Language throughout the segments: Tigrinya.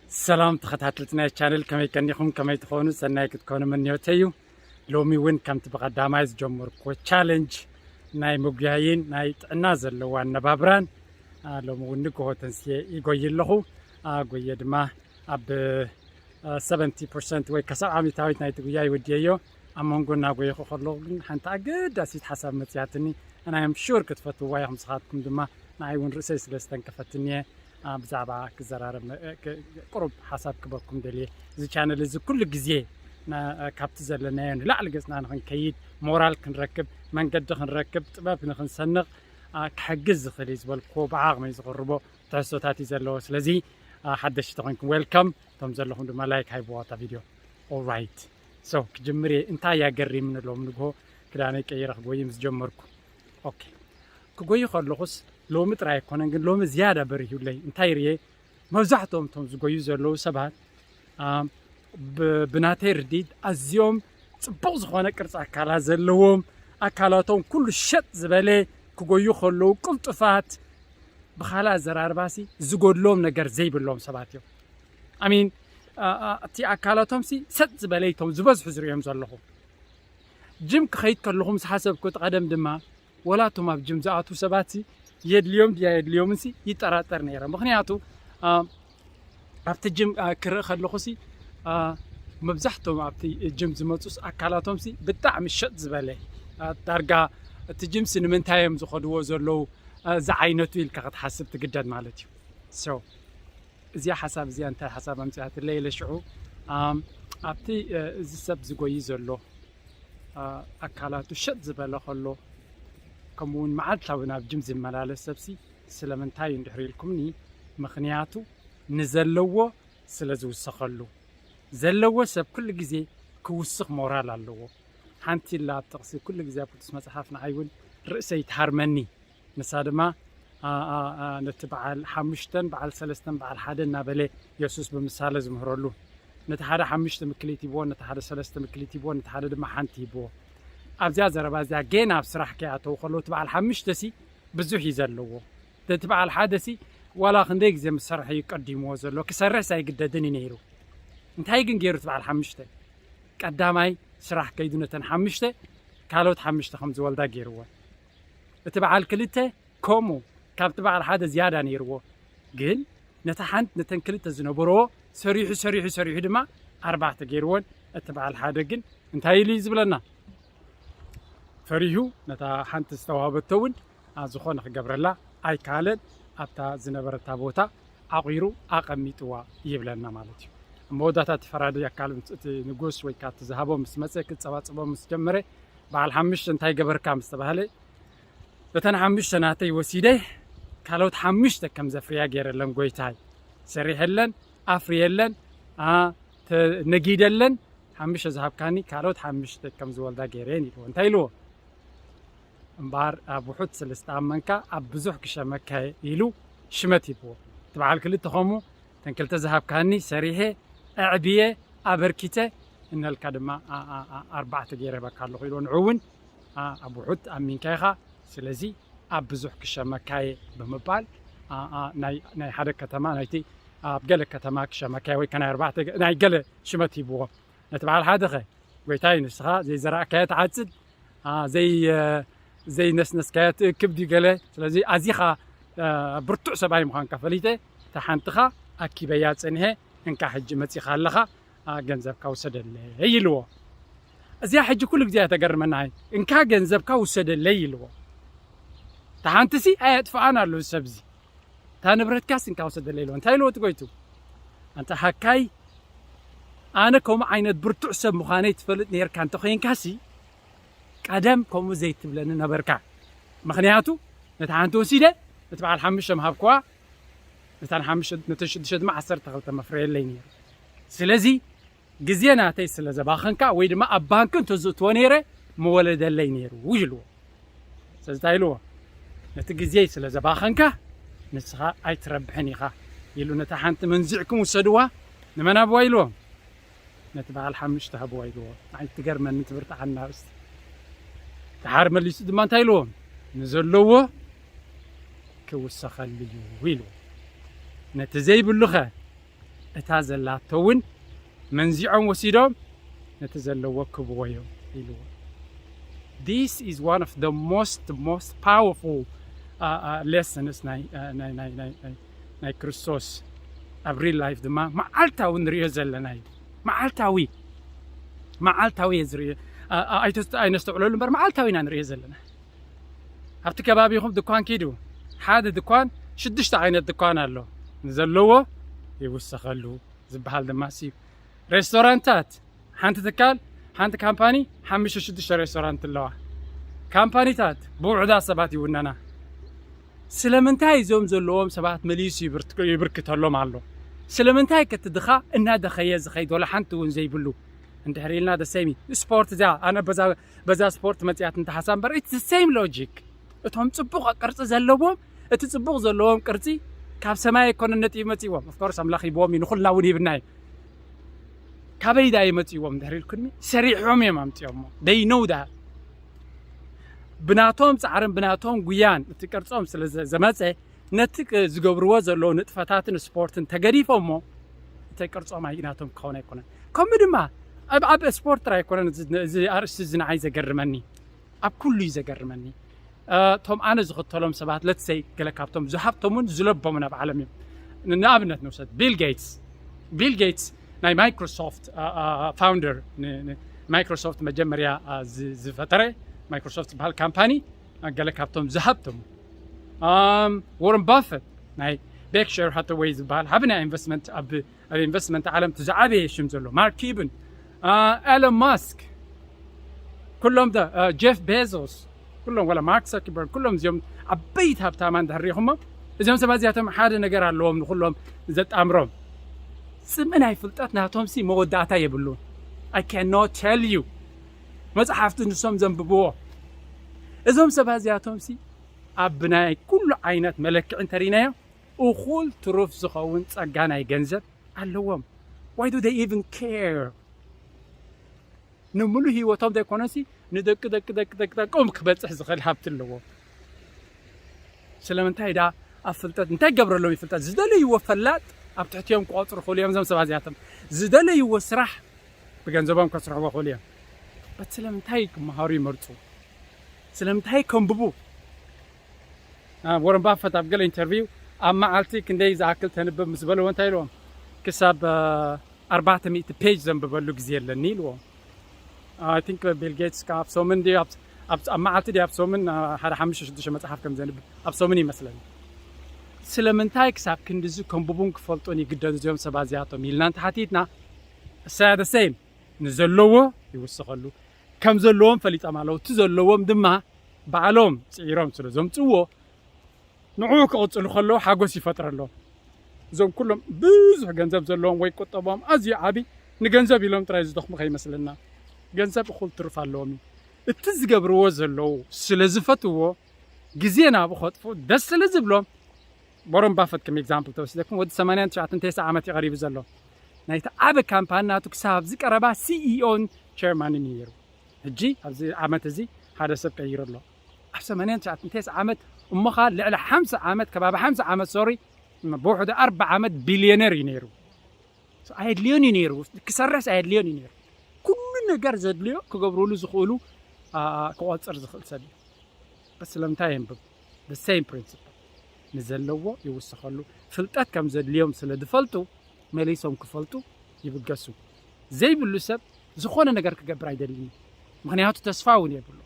ሰላም ተኸታተልቲ ናይ ቻነል፣ ከመይ ቀኒኹም? ከመይ ትኾኑ? ሰናይ ክትኮኑ ምንዮተይ እዩ። ሎሚ እውን ከምቲ ብቐዳማይ ዝጀመርኩዎ ቻለንጅ ናይ ምጉያይን ናይ ጥዕና ዘለዎ ኣነባብራን፣ አ፣ ሎሚ እውን ንግሆ ተንስየ ይጎይ ኣለኹ። አ፣ ጎየ ድማ ኣብ፣ አ፣ ሰቨንቲ ፐርሰንት ወይ ከሰብዓ ሚእታዊት ናይቲ ጉያይ ወድየዮ። ኣብ መንጎ እናጎየኹ ከለኹ ግን ሓንቲ ኣገዳሲት ሓሳብ መፅያትኒ። And I am sure ክትፈትውዋ ኢኹም። ንስኻትኩም ድማ ንዓይ እውን ርእሰይ ስለ ዝተንከፈትኒ እየ፣ አ፣ ብዛዕባ ክዘራረብ መ-፣ እ፣ ክ-፣ ቁሩብ ሓሳብ ክበኩም ደልየ። እዚ ቻነል እዚ ኩሉ ግዜ ና-፣ እ፣ ካብቲ ዘለናዮ ንላዕሊ ገጽና ንኽንከይድ፣ ሞራል ክንረክብ፣ መንገዲ ክንረክብ፣ ጥበብ ንኽንሰንቕ፣ አ፣ ክሕግዝ ዝኽእል እዩ ዝበልክዎ ብዓቕመይ ዝቕርቦ ትሕዝቶታት እዩ ዘለዎ። ስለዚ፣ አ፣ ሓደሽቲ ተኾይንኩም ዌልካም፣ እቶም ዘለኹም ድማ ላይክ ሃይብዋ እታ ቪድዮ። ኦልራይት። ሶ፣ ክጅምር እየ። እንታይ እያ ገሪምኒ ሎም ንግሆ ክዳነይ ቀይረ ክጎይ ምስ ጀመርኩ። ኦኬ። ክጎይ ከለኹስ ሎሚ ጥራይ ኣይኮነን፣ ግን ሎሚ ዝያዳ በሪሁለይ። እንታይ ርየ? መብዛሕትኦም እቶም ዝጎዩ ዘለዉ ሰባት፣ አ፣ ብ-፣ ብናተይ ርዲት ኣዝዮም ጽቡቕ ዝኾነ ቅርጺ ኣካላት ዘለዎም፣ ኣካላቶም ኩሉ ሸጥ ዝበለ፣ ክጎዩ ከለዉ ቅልጡፋት፣ ብኻልእ ኣዘራርባሲ ዝጎድሎም ነገር ዘይብሎም ሰባት እዮም። ኣሚን፣ አ፣ አ፣ እቲ ኣካላቶምሲ ሰጥ ዝበለ እቶም ዝበዝሑ ዝርእዮም ዘለኹ። ጅም ክኸይድ ከለኹ ምስ ሓሰብኩ፣ እቲ ቀደም ድማ ወላ እቶም ኣብ ጅም ዝኣትዉ ሰባትሲ የድልዮም ድያ የድልዮምንሲ ይጠራጠር ነይረ። ምኽንያቱ፣ አ፣ ኣብቲ ጅም፣ አ፣ ክርኢ ከለኹሲ፣ አ፣ መብዛሕትኦም ኣብቲ ጅም ዝመጹስ ኣካላቶምሲ ብጣዕሚ ሸጥ ዝበለ፣ አ፣ ዳርጋ እቲ ጅምሲ ንምንታይ እዮም ዝኸድዎ ዘለዉ፣ አ፣ ዝዓይነቱ ኢልካ ክትሓስብ ትግደድ ማለት እዩ። ሶ፣ እዚኣ ሓሳብ እዚኣ እንታይ ሓሳብ ኣምጺኣትለይ ኢለ ሽዑ፣ ኣም፣ ኣብቲ፣ እ፣ እዚ ሰብ ዝጎይ ዘሎ፣ እ፣ ኣካላቱ ሸጥ ዝበለ ከሎ፣ ከምኡ እውን መዓልታዊ ናብ ጅም ዝመላለስ ሰብሲ ስለምንታይ እዩ እንድሕር ኢልኩምኒ፣ ምኽንያቱ ንዘለዎ ስለ ዝውሰኸሉ። ዘለዎ ሰብ ኩሉ ግዜ ክውስኽ ሞራል ኣለዎ። ሓንቲ ኢላ ኣብ ጥቕሲ ኩሉ ግዜ ኣብ ቅዱስ መጽሓፍ ንዓይ እውን ርእሰይ ትሃርመኒ። ንሳ ድማ፣ ኣ፣ ኣ፣ ኣ፣ ነቲ በዓል ሓሙሽተን በዓል ሰለስተን በዓል ሓደ እናበለ የሱስ ብምሳሌ ዝምህረሉ። ነቲ ሓደ ሓሙሽተ ምክሊት ሂብዎ፣ ነቲ ሓደ ሰለስተ ምክሊት ሂብዎ፣ ነቲ ሓደ ድማ ሓንቲ ሂብዎ። ኣብዚኣ ዘረባ እዚኣ ጌና ኣብ ስራሕ ከይኣተዉ ከለዉ፣ እቲ በዓል ሓሙሽተ ሲ ብዙሕ እዩ ዘለዎ። እቲ በዓል ሓደ ሲ ዋላ ክንደይ ግዜ ምስ ሰርሐ እዩ ቀዲምዎ ዘሎ፣ ክሰርሕስ ኣይግደድን እዩ ነይሩ። እንታይ ግን ገይሩ እቲ በዓል ሓሙሽተ? ቀዳማይ ስራሕ ከይዱ ነተን ሓሙሽተ ካልኦት ሓሙሽተ ከም ዝወልዳ ገይርወን። እቲ በዓል ክልተ ከምኡ ካብቲ በዓል ሓደ ዝያዳ ነይርዎ። ግን ነታ ሓንቲ፣ ነተን ክልተ ዝነበርዎ ሰሪሑ፣ ሰሪሑ፣ ሰሪሑ ድማ ኣርባዕተ ገይርወን። እቲ በዓል ሓደ ግን እንታይ ኢሉ እዩ ዝብለና? ፈሪሁ ነታ ሓንቲ ዝተዋህበቶ እውን፣ ኣ፣ ዝኾነ ክገብረላ ኣይከኣለን። ኣብታ ዝነበረታ ቦታ ዓቒሩ ኣቐሚጥዋ ይብለና ማለት እዩ። ኣብ መወዳእታ እቲ ፈራዲ ኣካል ምስ፣ እቲ ንጉስ ወይ ከዓ እቲ ዝሃቦ ምስ መጸ፣ ክጸባጽቦ ምስ ጀመረ፣ በዓል ሓሙሽተ እንታይ ገበርካ ምስ ተባህለ፣ እተን ሓሙሽተ ናተይ ወሲደ ካልኦት ሓሙሽተ ከም ዘፍርያ ገይረለን ጎይታይ። ሰሪሐለን፣ ኣፍርየለን፣ ኣ፣ ተ-፣ ነጊደለን፣ ሓሙሽተ ዝሃብካኒ ካልኦት ሓሙሽተ ከም ዝወልዳ ገይረን ኢልዎ። እንታይ ኢልዎ? እምበኣር ኣብ ውሑድ ስለ ዝተኣመንካ ኣብ ብዙሕ ክሸመካ እየ ኢሉ ሽመት ሂብዎ። እቲ በዓል ክልተ ኸምኡ፣ እተን ክልተ ዝሃብካኒ ሰሪሐ፣ ኣዕብየ፣ ኣበርኪተ፣ እነልካ ድማ ኣ-፣ ኣ-፣ ኣ-፣ ኣርባዕተ ገይረ ሂበካ ኣለኹ ኢልዎ። ንዑ እውን፣ ኣ-፣ ኣብ ውሑድ ኣሚንካ ኢኻ፣ ስለዚ ኣብ ብዙሕ ክሸመካ እየ ብምባል፣ ኣ-፣ ኣ-፣ ናይ፣ ናይ ሓደ ከተማ፣ ናይቲ ኣብ ገለ ከተማ ክሸመካ እየ ወይ ከ ናይ ኣርባዕተ ገ-፣ ናይ ገለ ሽመት ሂብዎ። ነቲ በዓል ሓደ ኸ፣ ጎይታይ ንስኻ ዘይዘራእካዮ ትዓጽድ፣ ኣ፣ ዘይ-፣ እ፣ ዘይነስነስካዮ ትእክብ ድዩ ገለ። ስለዚ ኣዚኻ፣ እ፣ ብርቱዕ ሰብኣይ ምዃንካ ፈሊጠ፣ እታ ሓንትኻ ኣኪበያ ጸኒሐ፣ እንካ ሕጂ መጺኻ ኣለኻ፣ ኣ፣ ገንዘብካ ውሰደለይ ኢልዎ። እዚኣ ሕጂ ኩሉ ግዜ እያ ተገርመና። ሃይ፣ እንካ ገንዘብካ ውሰደለይ ኢልዎ። እታ ሓንቲሲ ኣየጥፍኣን ኣሎ እዚ ሰብዚ። እታ ንብረትካስ እንካ ውሰደለይ ኢልዎ። እንታይ ኢልዎ እቲ ጎይቱ? ኣንታ ሃካይ፣ ኣነ ከምኡ ዓይነት ብርቱዕ ሰብ ምዃነይ ትፈልጥ ነይርካ እንተኾይንካሲ፣ ቀደም ከምኡ ዘይትብለኒ ነበርካ። ምኽንያቱ፣ ነታ ሓንቲ ወሲደ፣ ነቲ በዓል ሓሙሽተ ምሃብክዋ፣ ነተን ሓሙሽተ፣ ነተን ሽዱሽተ ድማ ዓሰርተ ክልተ መፍረየለይ ነይሩ። ስለዚ፣ ግዜ ናተይ ስለ ዘባኸንካ፣ ወይ ድማ ኣብ ባንክ እንተዝእትዎ ነይረ፣ ምወለደለይ ነይሩ፣ ኢልዎ። ስለዚ እንታይ ኢልዎ? ነቲ ግዜይ ስለ ዘባኸንካ፣ ንስኻ ኣይትረብሕን ኢኻ፣ ኢሉ ነታ ሓንቲ መንዚዕኩም ውሰድዋ። ንመን ሃብዋ ኢልዎም? ነቲ በዓል ሓሙሽተ ሃብዋ ኢልዎ። ንዓይ ትገርመኒ ትብርትዓና ኣርእስቲ። ደሓር መሊሱ ድማ እንታይ ኢልዎም? ንዘለዎ ክውሰኸሉ እዩ፣ ኢልዎ። ነቲ ዘይብሉኸ? እታ ዘላቶ እውን መንዚዖም ወሲዶም ነቲ ዘለዎ ክብዎ እዮም ኢልዎ። This is one of the most most powerful uh, uh, lessons ናይ uh, ናይ ናይ ናይ ናይ ናይ ክርስቶስ ኣብ real life ድማ መዓልታዊ ንሪኦ ዘለና እዩ። መዓልታዊ መዓልታዊ እየ ዝሪኦ። Uh, uh, ኣይተስተ- ኣይነስተውዕለሉ እምበር መዓልታዊ ኢና ንሪኦ ዘለና። ኣብቲ ከባቢኹም ድኳን ኪዱ። ሓደ ድኳን ሽዱሽተ ዓይነት ድኳን ኣሎ። ንዘለዎ ይውሰኸሉ ዝበሃል ድማ ሲ ሬስቶራንታት ሓንቲ ትካል ሓንቲ ካምፓኒ ሓሙሽተ ሽዱሽተ ሬስቶራንት ኣለዋ። ካምፓኒታት ብውሑዳት ሰባት ይውነና። ስለምንታይ እዞም ዘለዎም ሰባት መሊሱ ይብርት- ይብርክተሎም ኣሎ? ስለምንታይ ከቲ ድኻ እናደኸየ ዝኸይድ ወላ ሓንቲ እውን ዘይብሉ? እንድሕር ኢልና ደሰሚ ስፖርት እዚኣ ኣነ በዛ በዛ ስፖርት መፅያት እንተሓሳ እምበር it's the same logic። እቶም ፅቡቕ ቅርፂ ዘለዎም እቲ ፅቡቕ ዘለዎም ቅርፂ ካብ ሰማይ ኣይኮነ ነጢ መፅዎም። Of course ኣምላኽ ሂብዎም እዩ፣ ንኹልና እውን ሂብና እዩ። ካበይ ዳ ይመፅዎም ድሕሪ ኢልኩኒ? ሰሪሖም እዮም ኣምፅኦሞ። They know that ብናቶም ፃዕርን ብናቶም ጉያን እቲ ቅርፆም ስለ ዘ- ዘመፀ ነቲ ቅ- ዝገብርዎ ዘለዉ ንጥፈታትን ስፖርትን ተገዲፎሞ እቲ ቅርፆም ኣይ ናቶም ክኸውን ኣይኮነን። ከምኡ ድማ ኣብ ኣብ ስፖርት ጥራይ ኣይኮነን እዚ- እዚ ኣርእስቲ እዚ ንዓይ ዘገርመኒ፣ ኣብ ኩሉ እዩ ዘገርመኒ። እ፣ እቶም ኣነ ዝኽተሎም ሰባት ለትሰይ ገለ ካብቶም ዝሃብቶምን ዝለቦምን ኣብ ዓለም እዮም። ን- ንኣብነት ንውሰድ ቢል ጌትስ። ቢል ጌትስ ናይ ማይክሮሶፍት ፋውንደር፣ ማይክሮሶፍት መጀመርያ እ፣ ዝ- ዝፈጠረ ማይክሮሶፍት ዝበሃል ካምፓኒ ገለ ካብቶም ዝሃብቶም ወረን ባፈት ናይ ቤክሸር ሃተወይ ዝበሃል ዓቢ ናይ ኢንቨስትመንት ኣብ ኣብ ኢንቨስትመንት ዓለም እቲ ዝዓበየ ሽም ዘሎ ማርክ ኪብን፣ ኤለን ማስክ፣ ኩሎም ጀፍ ቤዞስ፣ ኩሎም ወላ ማርክ ዘከርበርግ፣ ኩሎም እዚኦም ዓበይቲ ሃብታማ እንድሕር ሪኹሞ እዚኦም ሰባት እዚኣቶም ሓደ ነገር ኣለዎም ንኩሎም ዘጣምሮም። ጽምእ ናይ ፍልጠት ናቶም ሲ መወዳእታ የብሉን። I cannot tell you። መጽሓፍቲ ንሶም ዘንብብዎ እዞም ሰባት እዚኣቶም ሲ ኣብ ናይ ኩሉ ዓይነት መለክዒ እንተሪናዮ እኹል ትሩፍ ዝኸውን ጸጋ ናይ ገንዘብ ኣለዎም። Why do they even care? ንምሉእ ህይወቶም ዘይኮነሲ ንደቂ ደቂ ደቂ ደቂ ደቆም ክበፅሕ ዝኽእል ሃብቲ ኣለዎም። ስለምንታይ ዳ ኣብ ፍልጠት እንታይ ገብረሎም እዩ? ፍልጠት ዝደለይዎ ፈላጥ ኣብ ትሕቲኦም ክቆፅሩ ክእሉ እዮም። እዞም ሰባት እዚኣቶም ዝደለይዎ ስራሕ ብገንዘቦም ከስርሕዎ ክእሉ እዮም። በት ስለምንታይ ክመሃሩ ይመርፁ? ስለምንታይ ከንብቡ? ወረን ባፈት ኣብ ገለ ኢንተርቪው ኣብ መዓልቲ ክንደይ ዝኣክል ተንብብ ምስ በልዎ እንታይ ኢልዎም? ክሳብ ኣርባዕተ ሚእቲ ፔጅ ዘንብበሉ ግዜ ኣለኒ ኢልዎም። I think ቢል ጌትስ ካብ ሰሙን ድዩ ኣብ ኣብ- ኣብ መዓልቲ ድዩ ኣብ ሰሙን እ፣ ሓደ ሓሙሽተ ሽዱሽተ መጽሓፍ ከም ዘንብብ ኣብ ሰሙን ይመስለኒ። ስለምንታይ ክሳብ ክንድዚ ከንብቡን ክፈልጡን ይግደዱ እዚኦም ሰባት እዚኣቶም ኢልና እንተሓቲትና እሳያ the same ንዘለዎ ይውስኸሉ። ከም ዘለዎም ፈሊጦም ኣለዉ። እቲ ዘለዎም ድማ ባዕሎም ጽዒሮም ስለ ዘምጽዎ ንዕኡ ክቕጽሉ ከለዉ ሓጎስ ይፈጥረሎም። እዞም ኩሎም ብዙሕ ገንዘብ ዘለዎም ወይ ቁጠቦም ኣዝዩ ዓቢ ንገንዘብ ኢሎም ጥራይ ዝደኽሙ ከይመስለና። ገንዘብ እኹል ትርፍ ኣለዎም እዩ። እቲ ዝገብርዎ ዘለዉ ስለ ዝፈትዎ ግዜ ናብኡ ከጥፍኡ ደስ ስለ ዝብሎም ወረን ባፈት ከም ኤግዛምፕል ተወሲደኩም ወዲ ሰማንያን ትሽዓተን ዓመት እዩ ቀሪቡ ዘሎ። ናይቲ ዓቢ ካምፓኒ ናቱ ክሳብ ኣብዚ ቀረባ ሲኢኦን ቸርማንን እዩ ነይሩ። ሕጂ ኣብዚ ዓመት እዚ ሓደ ሰብ ቀይሩ ኣሎ። ኣብ ሰማንያን ትሽዓተን ዓመት እሞ ኸኣ ልዕሊ ሓምሳ ዓመት ከባቢ ሓምሳ ዓመት ሶሪ ብውሕዱ ኣርባ ዓመት ቢልዮነር እዩ ነይሩ። ኣየድልዮን እዩ ነይሩ፣ ክሰርሕስ ኣየድልዮን እዩ ነይሩ። ኩሉ ነገር ዘድልዮ ክገብርሉ ዝኽእሉ ኣ፣ ክቆጽር ዝኽእል ሰብ እዩ። በስ ስለምንታይ የንብብ? The same principle ንዘለዎ ይውስኸሉ። ፍልጠት ከም ዘድልዮም ስለ ዝፈልጡ መሊሶም ክፈልጡ ይብገሱ። ዘይብሉ ሰብ ዝኾነ ነገር ክገብር ኣይደልን እዩ። ምኽንያቱ ተስፋ እውን የብሉ።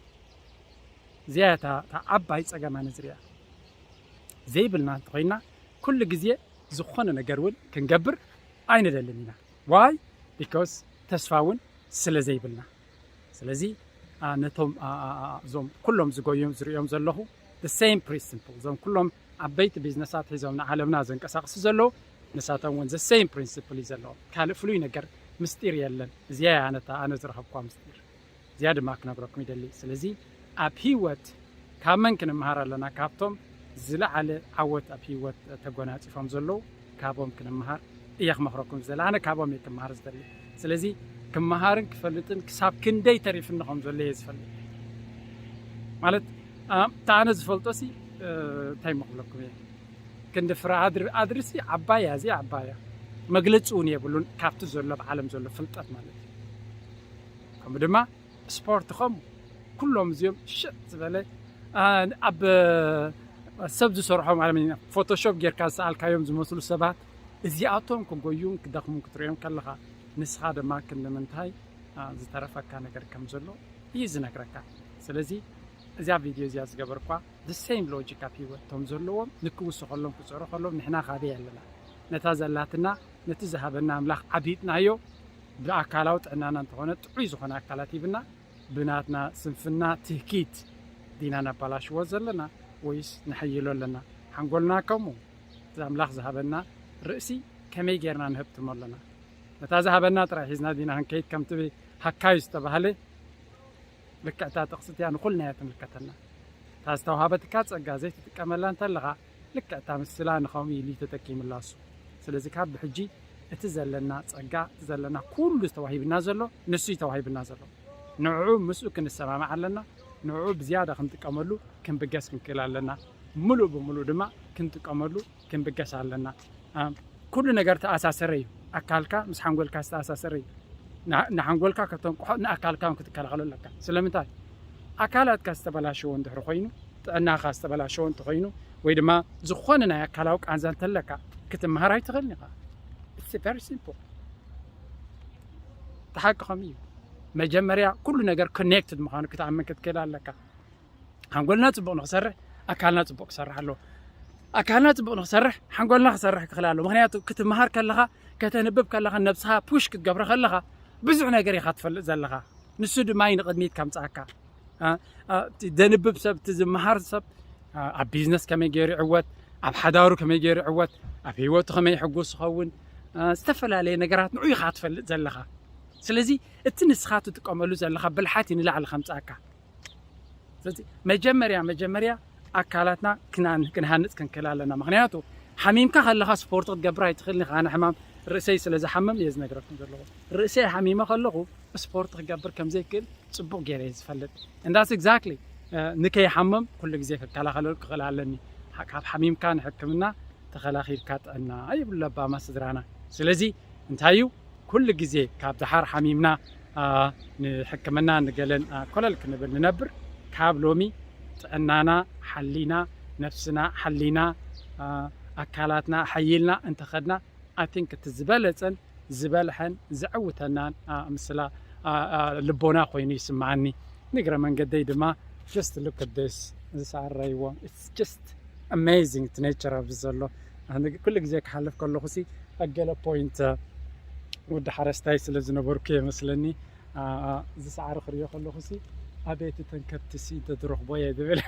እዚኣ እያ እታ እታ ዓባይ ጸገም ኣነ ዝሪኣ። ዘይብልና እንተኾይና ኩሉ ግዜ ዝኾነ ነገር እውን ክንገብር ኣይንደልን ኢና። Why? Because ተስፋ እውን ስለ ዘይብልና። ስለዚ ኣ፣ ነቶም ኣ፣ ኣ፣ ኣ፣ እዞም ኩሎም ዝጎዮም ዝሪኦም ዘለኹ the same principle እዞም ኩሎም ዓበይቲ ቢዝነሳት ሒዞም ንዓለምና ዘንቀሳቕሱ ዘለዉ ንሳቶም እውን the same principle እዩ ዘለዎም። ካልእ ፍሉይ ነገር ምስጢር የለን። እዚኣ እያ ኣነታ ኣነ ዝረኸብኳ ምስጢር። እዚኣ ድማ ክነግረኩም ይደሊ። ስለዚ ኣብ ህይወት ካብ መን ክንመሃር ኣለና? ካብቶም ዝለዓለ ዓወት ኣብ ህይወት ተጎናጺፎም ዘለዉ ካብኦም ክንመሃር እየ ክመኽረኩም ዝደሊ። ኣነ ካብኦም እየ ክመሃር ዝደሊ። ስለዚ ክመሃርን ክፈልጥን ክሳብ ክንደይ ተሪፍኒ ከም ዘሎ እየ ዝፈልጥ። ማለት ኣ፣ እታ ኣነ ዝፈልጦ ሲ እ፣ እንታይ እሞ ክብለኩም እየ? ክንዲ ፍረ ኣድሪ ኣድሪ ሲ ዓባይ እያ፣ እዚኣ ዓባይ እያ። መግለፂ እውን የብሉን ካብቲ ዘሎ ኣብ ዓለም ዘሎ ፍልጠት ማለት እዩ። ከምኡ ድማ ስፖርት ከም ኩሎም እዚኦም ሽጥ ዝበለ ኣብ ሰብ ዝሰርሖ ማለት ፎቶሾፕ ጌርካ ዝሰኣልካዮም ዝመስሉ ሰባት እዚኣቶም ክጎዩን ክደኽሙን ክትሪኦም ከለኻ ንስኻ ድማ ክንዲ ምንታይ ዝተረፈካ ነገር ከም ዘሎ እዩ ዝነግረካ። ስለዚ እዚኣ ቪድዮ እዚኣ ዝገበርኳ the same logic ኣብ ሂወት እቶም ዘለዎም ንክውሱ ከሎም ክፅዕሩ ከሎም ንሕና ካበይ ኣለና ነታ ዘላትና ነቲ ዝሃበና ኣምላኽ ዓቢጥናዮ ብኣካላዊ ጥዕናና እንተኾነ ጥዑይ ዝኾነ ኣካላት ሂብና ብናትና ስንፍና ትህኪት ዲና ነባላሽዎ ዘለና ወይስ ንሐይሎ ኣለና? ሓንጎልና ከምኡ እዚ ኣምላኽ ዝሃበና ርእሲ ከመይ ጌርና ንህብትሞ ኣለና? ነታ ዝሃበና ጥራይ ሒዝና ዲና ክንከይድ ከምቲ ሃካዩ ዝተባህለ ልክዕታ ጥቕስቲ እያ ንኹልና እያ ትምልከተና። እታ ዝተዋሃበትካ ጸጋ ዘይትጥቀመላ እንተለኻ ልክዕታ ምስላ ንኸምኡ ኢሉ እዩ ተጠቂምላ እሱ። ስለዚ ካብ ብሕጂ እቲ ዘለና ጸጋ እቲ ዘለና ኩሉ ዝተዋሂብና ዘሎ ንሱ እዩ ተዋሂብና ዘሎ። ንዕኡ ምስኡ ክንሰማማዕ ኣለና። ንዕኡ ብዝያዳ ክንጥቀመሉ ክንብገስ ክንክእል ኣለና። ምሉእ ብምሉእ ድማ ክንጥቀመሉ ክንብገስ ኣለና። ኩሉ ነገር ተኣሳሰረ እዩ። ኣካልካ ምስ ሓንጎልካ ዝተኣሳሰረ እዩ። ንሓንጎልካ ከተንቅሖ ንኣካልካ ክትከላኸሎ ኣለካ። ስለምንታይ ኣካላትካ ዝተበላሸዎ እንድሕር ኮይኑ ጥዕናኻ ዝተበላሸዎ እንተኮይኑ ወይ ድማ ዝኾነ ናይ ኣካላዊ ቃንዛ እንተለካ ክትመሃር ኣይትኽእልን ኢኻ። It's very simple። ተሓቂ ከም እዩ። መጀመርያ ኩሉ ነገር ኮኔክትድ ምዃኑ ክትኣምን ክትክእል ኣለካ። ሓንጎልና ጽቡቕ ንኽሰርሕ ኣካልና ጽቡቕ ክሰርሕ ኣለዎ። ኣካልና ጽቡቕ ንኽሰርሕ ሓንጎልና ክሰርሕ ክኽእል ኣለዎ። ምክንያቱ ክትመሃር ከለኻ ከተንብብ ከለኻ ነብስኻ ፑሽ ክትገብሮ ከለኻ ብዙሕ ነገር ኢኻ ትፈልጥ ዘለኻ። ንሱ ድማ እዩ ንቕድሚት ከምጽኣካ። ዘንብብ ሰብ እቲ ዝመሃር ሰብ ኣብ ቢዝነስ ከመይ ገይሩ ይዕወት፣ ኣብ ሓዳሩ ከመይ ገይሩ ይዕወት፣ ኣብ ህይወቱ ከመይ ሕጉስ ይኸውን፣ ዝተፈላለየ ነገራት ንዑ ኢኻ ትፈልጥ ዘለኻ። ስለዚ እቲ ንስኻ ትጥቀመሉ ዘለኻ ብልሓት እዩ ንላዕሊ ከምፅኣካ። ስለዚ መጀመርያ መጀመርያ ኣካላትና ክንሃንፅ ክንክእል ኣለና። ምክንያቱ ሓሚምካ ከለካ ስፖርት ክትገብር ኣይትኽእል ኢኻ። ኣነ ሕማም ርእሰይ ስለ ዝሓምም እየ ዝነግረኩም ዘለኹ። ርእሰይ ሓሚመ ከለኹ ስፖርት ክገብር ከም ዘይክእል ጽቡቕ ገይረ እየ ዝፈልጥ። And that's exactly ንከይሓምም ኩሉ ግዜ ክከላኸለሉ ክኽእል ኣለኒ። ካብ ሓሚምካ ንሕክምና ተኸላኺልካ ጥዕና ይብሉ ለባማ ስድራና። ስለዚ እንታይ እዩ ኩሉ ግዜ ካብ ደሓር ሓሚምና ንሕክምና ንገለን ኮለል ክንብል ንነብር ካብ ሎሚ ጥዕናና ሓሊና ነፍስና ሓሊና ኣካላትና ሓይልና እንተኸድና I think እቲ ዝበለጸን ዝበልሐን ዘዕውተናን ምስላ ልቦና ኮይኑ ይስምዓኒ። ንግረ መንገደይ ድማ just look at this ዝሰዓራይዎ it's just amazing እቲ nature ኣብዚ ዘሎ ኩሉ ግዜ ክሓልፍ ከለኹ ሲ ኣገለ point ወዲ ሓረስታይ ስለ ዝነበርኩ የመስለኒ ዝሰዓሪ ክሪኦ ከለኹ ሲ ኣቤት እተን ከብቲ ሲ እንተዝረኽቦ እየ ዝብል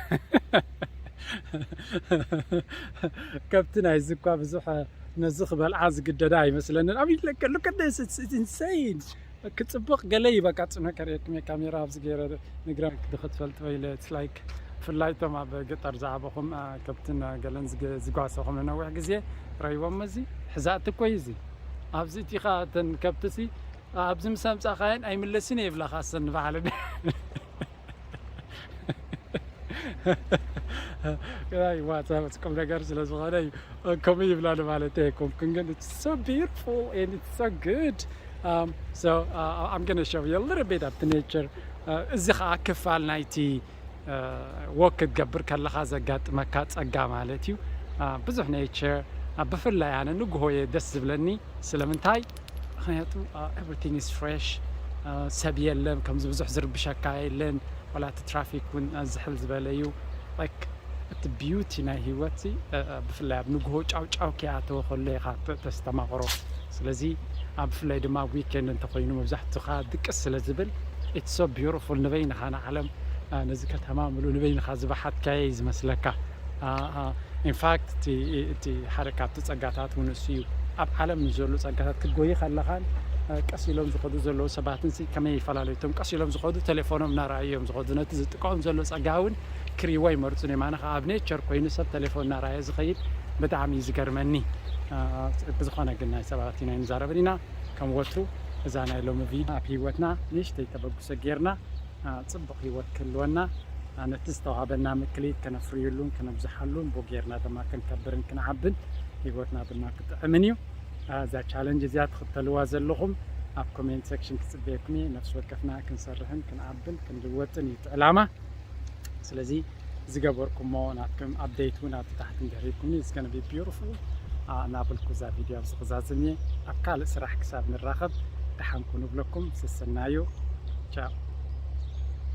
ከብቲ ናይዚ እኳ ብዙሕ ነዚ ክበልዓ ዝግደዳ ኣይመስለንን ኣብ look at this it's insane ክፅብቕ ገለ ይበቃ ፅኖ ከርእየኩም እየ ካሜራ ኣብዚ ገይረ ንግረ ክትፈልጥ ወይለ like ብፍላይ እቶም ኣብ ገጠር ዝዓበኹም ከብትን ገለን ዝጓሰኹም ንነዊሕ ግዜ ረይዎም እዚ ሕዛእቲ እኮ እዩ እዚ ኣብዚ እቲኻ እተን ከብቲ ሲ ኣብዚ ምስ ኣምፃእካየን ኣይምለስን እየ ይብላኻ ሰን ንባዕለን ዋትሳፕ ቁም ነገር ስለ ዝኾነ እዩ ከምኡ ይብላ ማለት ኣይኮንኩን ግን it's so beautiful and it's so good um, so uh, I'm gonna show you a little bit of the nature እዚ ከዓ ክፋል ናይቲ ወክ ክትገብር ከለኻ ዘጋጥመካ ጸጋ ማለት እዩ። ብዙሕ ኔቸር ብፍላይ ኣነ ንግሆ እየ ደስ ዝብለኒ። ስለምንታይ? ምክንያቱ everything is fresh፣ ሰብ የለን፣ ከምዚ ብዙሕ ዝርብሸካ የለን፣ ዋላ እቲ ትራፊክ እውን ዝሕል ዝበለ እዩ። እቲ ቢዩቲ ናይ ህይወት ብፍላይ ኣብ ንግሆ ጫውጫው ከይኣተወ ከሎ ኢኻ ተስተማቕሮ። ስለዚ ኣብ ብፍላይ ድማ ኣብ ዊኬንድ እንተኮይኑ መብዛሕትኻ ድቅስ ስለ ዝብል it's so beautiful ንበይንኻ ንዓለም ነዚ ከተማ ምሉ ንበይንኻ ዝበሓትካየ እዩ ዝመስለካ። ኢንፋክት እቲ ሓደ ካብቲ ጸጋታት እውን እሱ እዩ። ኣብ ዓለም ንዘሉ ጸጋታት ክትጎይ ከለኻን ቀስ ኢሎም ዝኸዱ ዘለዉ ሰባትን ከመይ ይፈላለዩ? እቶም ቀስ ኢሎም ዝኸዱ ቴሌፎኖም እናረኣዩ እዮም ዝኸዱ። ነቲ ዝጥቀኦም ዘሎ ጸጋ እውን ክሪእዎ ኣይመርጹን እዮም። ኣነ ከዓ ኣብ ኔቸር ኮይኑ ሰብ ቴሌፎን እናረኣየ ዝኸይድ ብጣዕሚ እዩ ዝገርመኒ። ብዝኾነ ግን ናይ ሰባት ኢና ንዛረብን ኢና ከም ወትሩ እዛ ናይ ሎሚ ቪድዮ ኣብ ህይወትና ንእሽተይ ተበግሶ ጌርና ጽቡቕ ህይወት ክህልወና ነቲ ዝተዋሃበና ምክሊት ከነፍርየሉን ከነብዝሓሉን ብኡ ጌርና ድማ ክንከብርን ክንዓብን ህይወትና ድማ ክጥዕምን እዩ። እዛ ቻለንጅ እዚኣ ትኽተልዋ ዘለኹም ኣብ ኮሜንት ሴክሽን ክፅበየኩም እየ። ነፍሲ ወከፍና ክንሰርሕን ክንዓብን ክንልወጥን እዩ እቲ ዕላማ። ስለዚ ዝገበርኩሞ ናትኩም ኣፕዴት እውን ኣብቲ ታሕቲ እንድሕር ሂብኩምኒ is gonna be beautiful እናበልኩ እዛ ቪድዮ ኣብዚ ክዛዝም እየ። ኣብ ካልእ ስራሕ ክሳብ ንራኸብ ደሓንኩ ንብለኩም። ሰሰናዩ። ቻው።